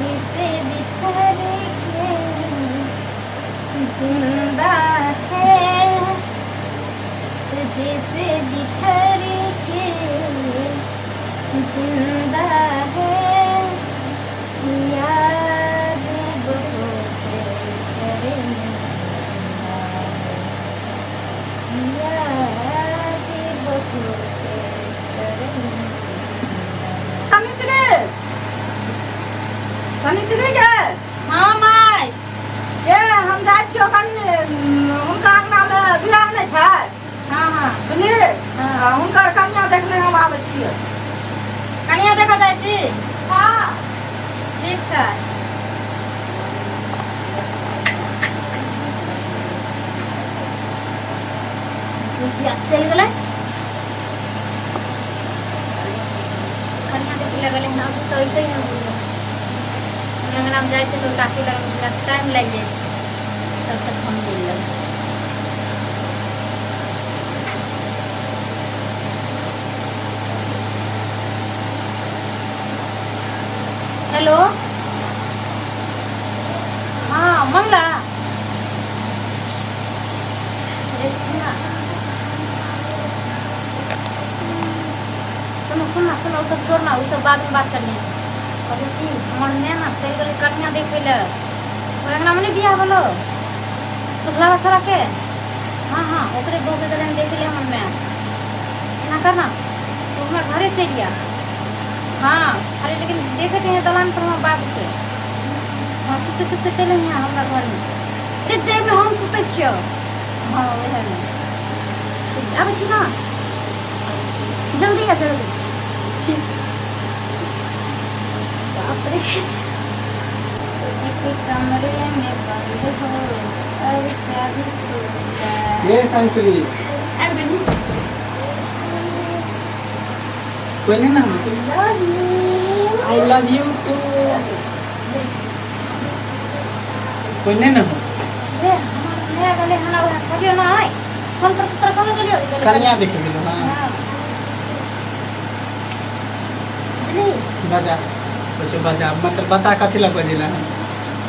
तुझसे बिछड़ के जिंदा है, तुझसे बिछड़ के जिंदा है, याद बहुत शर्मिंदा है, याद बहुत शर्मिंदा है। शनिचरी, शनिचरी गे। हाँ माय। गे, हम जाइ छियौ कनि हुनका अङ्गनामे बियाह नहि छै। हाँ हाँ। बुझली? हाँ। हुनकर कनिया देखने हम आबै छियै। कनिया देखऽ जाइ छी? हाँ। ठीक छै। बुझिया चलि गेलै, कनिया देखे लगलै हन। अभी तऽ अइतै ने बुझिया। अङ्गनामे जाइ छै तऽ काकी लग टाइम लागि जाइ छै, तब तक हम मिल लेबै। हेलो, हाँ मंगला अरे सुना, सुनो सुनना सुनो, ओ सब छोड़ना, ओ सब बाद में बात करनी। कहलहुँ की हमर नैना चलि गेलै कनिया देखै लए, ओहि अङ्गनामे नहि बियाह भेलो सुखला बछड़ा के? हाँ हाँ, ओकरे बहूके गेलै हन देखै लए हमर माय। एना कर ना, तू हमरा घरे चलि आ। हाँ, खाली लेकिन देखैत रहियै दलान पर हमर बाबूके। हाँ, चुपके चुपके चलि अइहे हमरा घरमे। अरे जाहिमे हम सुतै छियौ, हाँ ओएहमे। ठीक छै, आबै छी ने, आबै छी, जल्दी आ जल्दी। ठीक। बाप रे, एक कमरे में बंद हो और चाबी टूटा। ये सेंचुरी आबि गेली। कोई नहीं ना। Love you. I love you too. कोई नहीं ना। रे हमर नया गेलै हन, वएह कहलियौ ने आइ फोन पर तोरा कहबे गेलियौ। कनिया देखे गेलो। हाँ। हाँ, बुझली? बजा कुछ बजा, मतलब बता कथी ला बजेला है?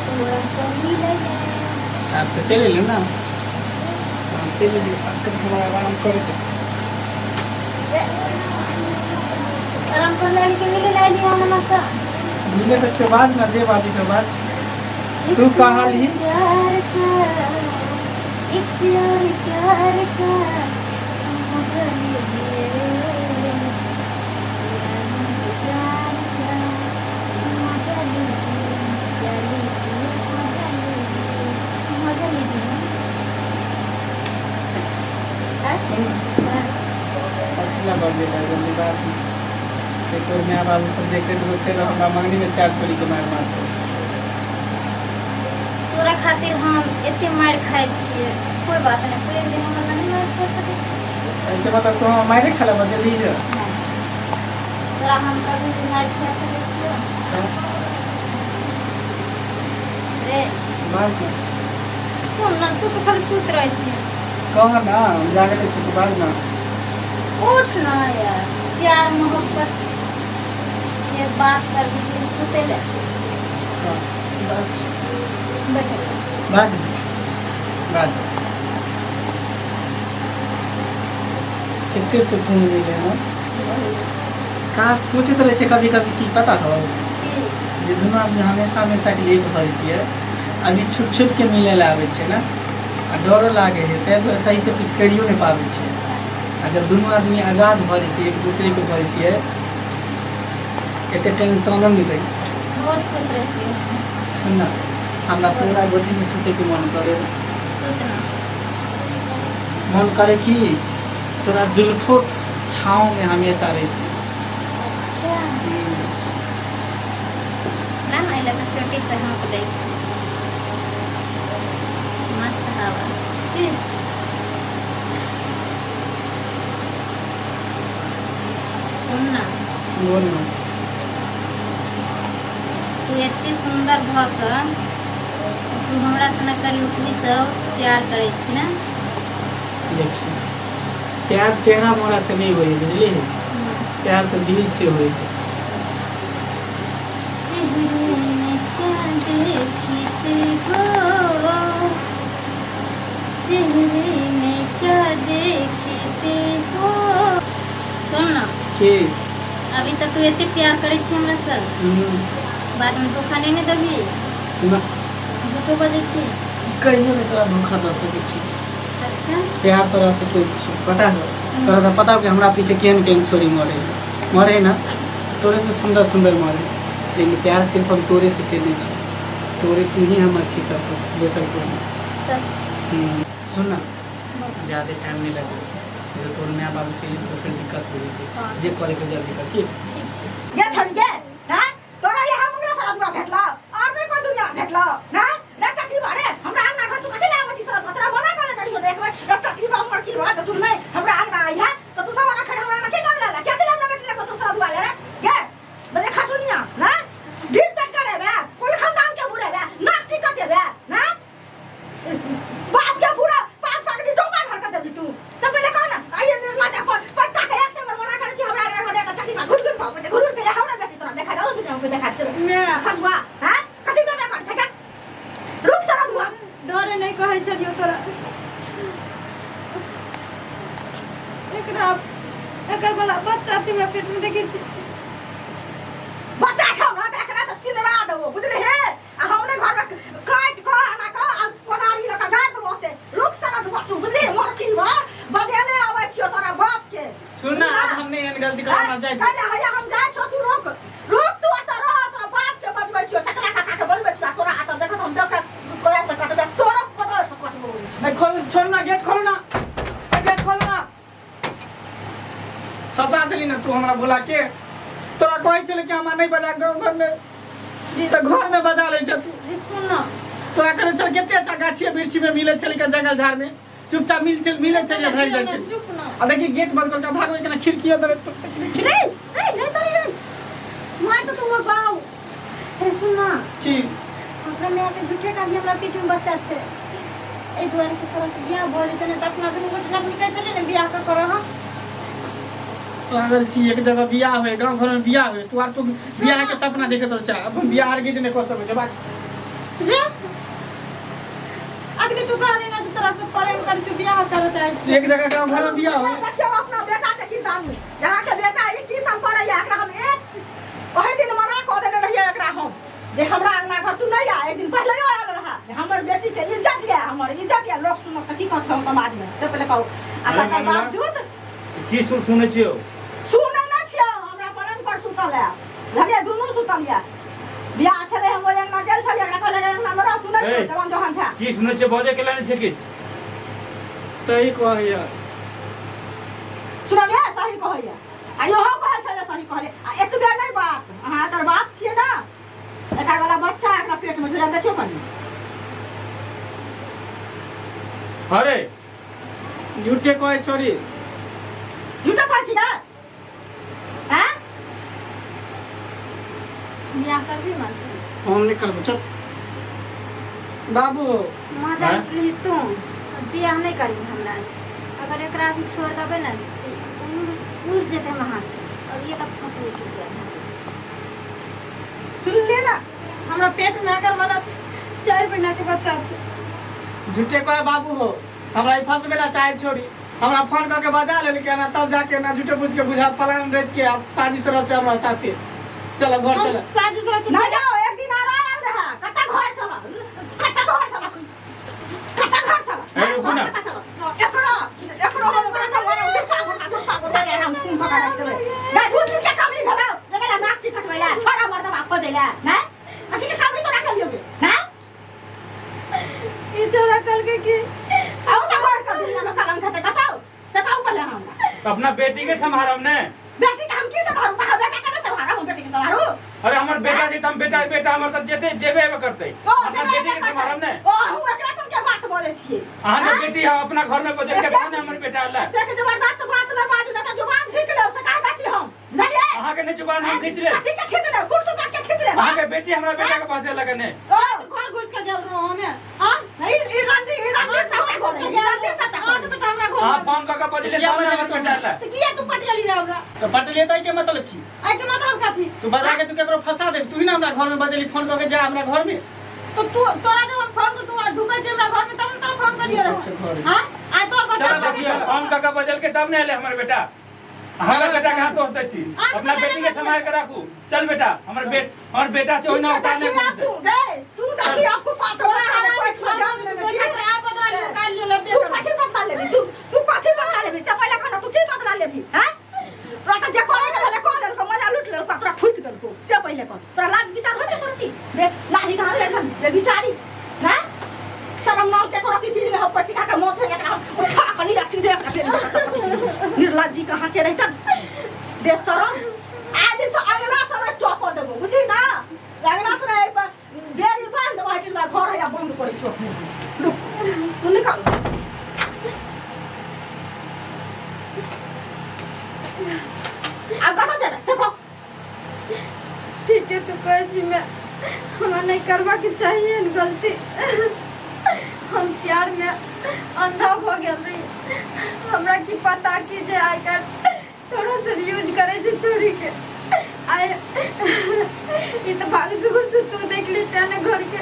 तोरा से मिलै ले। आप तो चलि एलू ना? हम चलि एलियै, आब कनि हमरा आराम करे दे। आराम कर ले के मिले ले आइली हम हमरा से। मिले तऽ छै, बाज ना, जे बाजी के बाज। तू कहलही। प्यार का, एक से और प्यार का मजा लीजिए, मेरा इंतजार का मजा लीजिए, मजा लीजिए, मजा लीजिए, मजा लीजिए। सुन, कथी ला बजेला? जल्दी बाज। तोर माय बाबू सब देखते तऽ फेर हमरा मंगनी में चार छोरी के मार मारतौ। तोरा खातिर हम एते मारि खाइ छियै, कोई बात नहि, तू एक दिन हमर नहि मारि खा सकै छी। एहिके मतलब तू हमरा मारे खाला बजेली है? नहि, तोरा हम कभी भी मारि खा सकै छियौ रे? बाज ना। सुन ना, तू तऽ खाली सुति रहै छियै। कह ना, हम जागले छी, तू बाज ना। उठ ना यार, प्यार मोहब्बत के बात कर दी सुते ले। हाँ, बाज। बैठ। बाज ना, बाज। कते सुकून मिले है। का सोचैत रहै छै कभी कभी की पता हो? की? जे दुनू आदमी हमेशा हमेशा के लिए एक भऽ जैतियै। अभी छुप छुप के मिले लए आबै छै ने, आ डरो लागे है, ताहि दुआरे सही से कुछ करियो नहि पाबै छै। आ जब दुनू आदमी आजाद भऽ जैतियै, एक दूसरे के भऽ जैतियै, एते टेंशनो नहि रही। बहुत खुश रहती हूँ। सुन ना, हमरा तोरा गोदीमे सुतैके मन करे। सुत ना। मन करे कि तोरा जुल्फो छाँव में हमेशा रहिती। अच्छा ना, एहि लऽ कऽ चोटी से हाँक दै छी, मस्त हवा की। सुन ना। बोल ना। तू एते सुन्दर भऽ कऽ तू हमरा सनक कलुठनी सब प्यार करै छी ने? देखिए, प्यार चेहरा मोहरा से नहीं होई, बुझली? प्यार तो दिल से होई। चेहरे में की? अभी तऽ तू एते प्यार करै छी हमरा से, बादमे धोखा नहि ने देबही? ना। झूठो बजै छी। कहियो नहि तोरा धोखा दऽ सकै छी। अच्छा। प्यार तोरा से के छी पता हो तोरा? तऽ पता हो कि हमरा पीछे केहन केहन छोरी मरे है, मरे है ना, तोरे से सुंदर सुंदर मरे, लेकिन प्यार सिर्फ हम तोरे से केने छी। तोरे, तू ही हमर छी सब कुछ, दोसर कोई नहीं। सच? सुन ना, ज्यादा टाइम नहीं लगे, जो तोर माय बाबू चलि जेतौ तऽ फेर दिक्कत हो जेतै। हाँ। जे करे के जल्दी कर की। ठीक छै। गे छड़ी गे, हैं तोरा ये हम हमरा सारा दुआ भेटलो और नहीं कोई दुनिया भेटलो ना रे टटी बारे? हमरा अंगना घर तू कथि लाबै छी सारा दुआ? तोरा मना करे करियो एक बार रे टटी बा हमर की बात, तू नहीं हमरा अंगना आई है तो तू सब आखिर हमरा अंगना के कर लेला? क्या दिला हमरा बेटी लग तू सारा दुआ ले रे? गे बजे खसुनिया ना डीप पेट करे बे, कुल खानदान के बुरे बे, नाक टिकटे बे ना, बाप के पूरा पाँच पाँच डोमा घर के देबी तू। सब पहिले कह ना आइए निर्लज्ज अपन पत्ता के एक से मना करे छी हमरा घर त टटी बा घुर घुर पाव घुर घुर के हमरा बेटी तोरा देखा जाओ दुनिया में देखा चल मैं खसुआ। हां, कथि में कर छका? रुक सारा दुआ। डरे नहीं कहै छलियौ तोरा। एकरा एकर वाला बच्चा छै हमरा पेट में, देखै छी। बच्चा छौ ना त एकरा से सिनरा देबो, बुझले हे? आ हमने घर में काट क आना क आ कोदारी ल के गाड़ देबो ओते। रुक सारा दुआ तू, बुझली? मोरकी बा बजे नै आबै छियो तोरा बाप के। सुन ना, अब हमने एहन गलती करना जाए। कहिया हैया हम जाइ छौ, तू रुक रुक, तू एतऽ रह। तोरा बाप के बजबै छियो, चकला खसा के बजबै छियो। आ तोरा एतऽ देखत हम डॉक्टर कोया से कटबै, तोरा कोदार से कटबो। नहीं खोल, छोड़ ना, गेट खोलो ना, गेट खोलो ना। फंसा देली ना तू हमरा बुला के। तोरा कहै छलै कि हमरा नहीं बजा के घर में, तऽ घर में बजा लै छ तू। रे सुन ना। तोरा कहै छल कते अच्छा गाछी वृक्षी में मिलै छलै के जंगल झाड़ में चुपचाप मिल चल मिलै छलै, भागि जाइ छलै। चुप ना। आ देखी, गेट बंद करके भागबै केना? खिड़की अदर। रे रे, नहीं तोरी रे, मार तो तुमर बाऊ। रे सुन ना। की? अपना माय के झूठे का भी हमरा पेट में बच्चा छै, एहि दुआरे कि तोरा से बियाह भऽ जेतै ने तऽ अपना दुनू गोटे लग निकल छलै ने बियाह कऽ करऽ। हम पागल छी। एक जगह बियाह होय, गाँव घर में बियाह होय, तू आर तू बियाह के सपना देखे तो चाह। अब हम बियाह आर किछु नहीं कऽ सकै छौ। रे अखनी तू कहली ना तोरा से प्रेम करै छी, बियाह करऽ चाहै छी। एक जगह गाँव घर में बियाह होय। देखियौ अपना बेटा के किरदानी, जहाँ के बेटा ई की सब करैया। एकरा हम एक ओहि दिन मना कऽ देने रहियै एकरा हम जे हमरा अंगना घर तू नहीं आ। एक दिन पहले आयल रहा जे हमर बेटी के इज्जत यऽ, हमर इज्जत यऽ, लोक सुनत तऽ की कहत हम समाज में, से पहले कहू। आ अरे तकर मामला? बावजूद की सुन सुनै छियौ? सुनै नहि छियै। हमरा पलंग पर सुतल है, बुझलियै? दुनू सुतल यऽ। बियाह छलै, हम ओहि अंगना गेल छलियै, एकरा कहलियै अंगना मे रह तू, नहि ए। जो, जवान जहान छै। की सुनै छियै? बजै के नहि छै किछु? सही कहैया। सुनलियै? सही कहैया। आ इहो कहै छलै सही कहलियै। आ एतबे नहि बात, अहाँ एकर बाप छियै ने? एकर वाला बच्चा एकरा पेट मे छै, देखियौ कनि। अरे झूठे कहै छोरी। झूठो कहै छी ने? हैं? बियाह करबी माँ से? हम नहीं करबो, चल बाबू। मजा हैं? उठली तू बियाह नहीं करबी हमरा से? अगर एकरा भी छोड़ देबै ने तऽ उड़ उड़ जेतै हमरा हाथ से और ये तब फंसबे के दुआरे। सुनलियै ने? हमरा पेट में एकर वाला 4 महीना के बच्चा छै। झूठे कहे बाबू हो, हमरा ई फंसबे ला चाहे छोरी। हमरा फोन कऽ के बजा लेलकै ना, तब जाके ना झूठे पूछ के बुझा फलान रच के आप साजिश रच हमरा साथे। चल घर चल। साजिश रच? नहि जाओ, एक दिन आर आयल रहे। कतऽ घर चल, कतऽ घर चल, कतऽ घर चल? ए, रुकू ना। कतऽ चल? एकरो एकरो हम ओकरा चल गुस्सा गुस्सा गुस्सा गुस्सा के हम खून पका राखि देबै। नहि कोन चीज के कमी भेलौ लगला नाक टिकट भेला छोड़ा मर्दबा खोजै ला? नहि कथी के कमी तोरा कहियो गे? नहि ई छोरा कहलकै कि आउ सब बढ़ के दुनिया में कलंक हेतै कतौ से कहू पहिले हमरा। तऽ अपना बेटी के सम्हारब ने। बेटी के हम की सम्हारू? तऽ बेटा के नहि सम्हारब, हम बेटी के सम्हारू? अरे हमर बेटा छै तऽ हम बेटा बेटा हमर तऽ जेते जेबे एबे करतै। ओ अपना जेबे बेटी के करतै। सम्हारब ने। ओ हम एकरा सब के बात बोलै छियै। अहाँ के बेटी है, अपना घर में बदल के तहन ने हमर बेटा अल्लाह। एतेक जबरदस्त बात नहि बाजू, नहि तऽ जुबान झीक लेब से कहि दै छी हम, बुझलियै? अहाँ के नहि जुबान हम खींच लेब। कथी के खींच लेब? कुर्सी बात के खींच लेब? अहाँ के बेटी हमरा बेटा के फंसे लगने। ओ घर घुस के गेल रहो हमे हां? नहीं, ई रंडी, ई रंडी सबटा घर घुस करे, के ई गेल रंडी सबटा अहाँ के करे। बेटा हमरा घर अहाँ में फोन कऽ के बजले किया तब ने बजले हमर तू? बेटा अल्लाह। तऽ किया तू पटियली रहे हमरा? तो पटलिए तऽ के मतलब की? आइ के मतलब कथी? तू बजा के तू केकरो फंसा दे, तू ही ना हमरा घर में बजली फोन कऽ के, जा हमरा घर में। तो तू तोरा जब हम फोन कर तू ढुकै छै हमरा घर में तब ने तोरा फोन करियो रहे। अच्छा, घर। हां, आइ तोर बच्चा चलो, देखियौ, फोन कऽ के बजल के तब ने एलै हमर बेटा। अहाँ बेटा के हाथ तोड़ दै छी। अपना बेटी के सम्हाल के राखू। चल बेटा, हमर बेट हमर बेटा छै, ओहिना उतार नहि देखी घुमतै। तू रे, तू देखी आपको पातो बच्चा रे, कोई छो जान लेने छी। तू कथी बदला लेबी? तू तू कथी बदला लेबी से पहिले कह ना, तू की बदला लेबी? हैं, तोरा तऽ जे करे के भेलै कऽ लेलको, मजा लूट लेलको, तोरा थूकि देलको। से पहिले कह, तोरा लाज विचार होइ छौ तोरा की बे लाही कहाँ के एखन बे बिचारी? हैं, शरम नाम के कोनो चीज नहीं हो पतिका के मौत है एकरा उठा के लिया सीधे एकरा फेंक देलक। निर्लज्जी कहाँ के रहितन, बेशरम। आइ दिन से अंगना से रे टप देबो, बुझली ना? अंगना से रे पर बेड़ी बांध देबो, हटि घर है बंद करै छौ अपने। रुक, तू निकाल। आब कतऽ जेबै से कह। ठीक है, तू कहै छी मैं हमरा नहीं करबा के चाहिए गलती। हम प्यार में अंधा भ गेल रही। हमरा की पता कि जे आइ काल्हि छोरा सब यूज करे छै छोरी के। आइ ई तऽ भाग जुगुर से तू देख ली तें ने घर के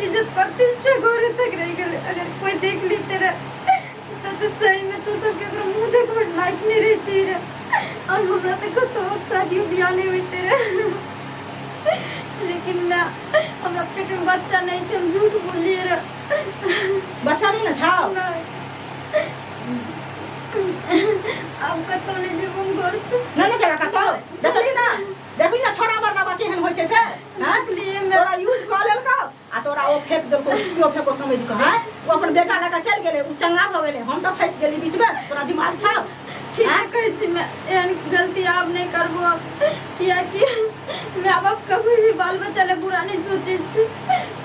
इज्जत प्रतिष्ठा घरे तक रह गेल। अगर कोई देख ली तेरे तो सही में तू सब केकरो मुंह देखबै लायक नहीं रहती रे, और हमरा तऽ कतौ शादियो बियाह नहीं होते रे। लेकिन मैं हमरा पेट में बच्चा नहीं छै, हम झूठ बोलिए रे। बच्चा नहीं ना छाओ? नहीं, आब कतौ नहीं जेबो हम घर से। नहीं नहीं जेबा कतौ। देखली ना, देखली ना छोड़ा मरदा केहन होइ छै से? हैं, देखलिए मैं। तोरा यूज कऽ लेलकौ आ तोरा ओ फेंक देलकौ, केओ फेंको समझि कऽ। हैं, ओ अपन बेटा लऽ कऽ चलि गेलै, ओ चंगा भऽ गेलै, हम तऽ फँसि गेली बीचमे। तोरा दिमाग छौ? ठीक है, कहै छी मैं एहन गलती आब नहीं करबो, कियाकि माय बाप कभी भी बाल बच्चा ले बुरा नहीं सोचे छी।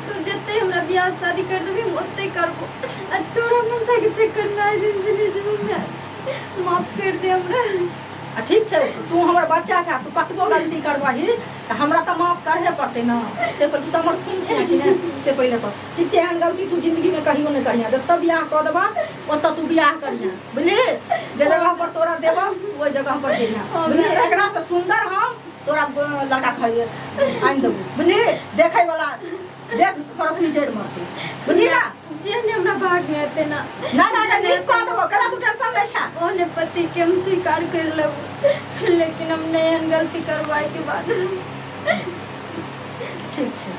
तू जते हमरा बियाह शादी कर देबी हम ओते करबो, आ छोरा मनसा के चक्कर में आइ दिन से नहीं जेबो मैं। माफ कर दे हमरा। आ ठीक छै, तू हमर बच्चा छ, तू कतबो गलती करबही तऽ हमरा तऽ माफ करहे पड़तै ने। से पहिले तू तऽ हमर खून छै कि ने, से पहिले कर। ठीक छै, एहन गलती तू जिंदगीमे कहियो नहि करिहे। जतऽ बियाह कऽ देबह ओतऽ तू बियाह करिहे, बुझलिही? जे जगह पर तोरा देबह तू ओहि जगह पर जइहे, बुझलिही? एकरासँ सुन्दर हम तोरा लड़का खरीद आनि देबो, बुझलिही? देखैवला देख पड़ोसनी जड़ि मरतै, बुझलिही ना? जेहने हमरा भाग में हेतै ना। ना ना ना, नीक कऽ देबो। कला तू टेंशन लै छा? ओहने पति के हम स्वीकार कर लेबो, लेकिन हम नहीं एहन गलती करवाए के बाद। ठीक छै।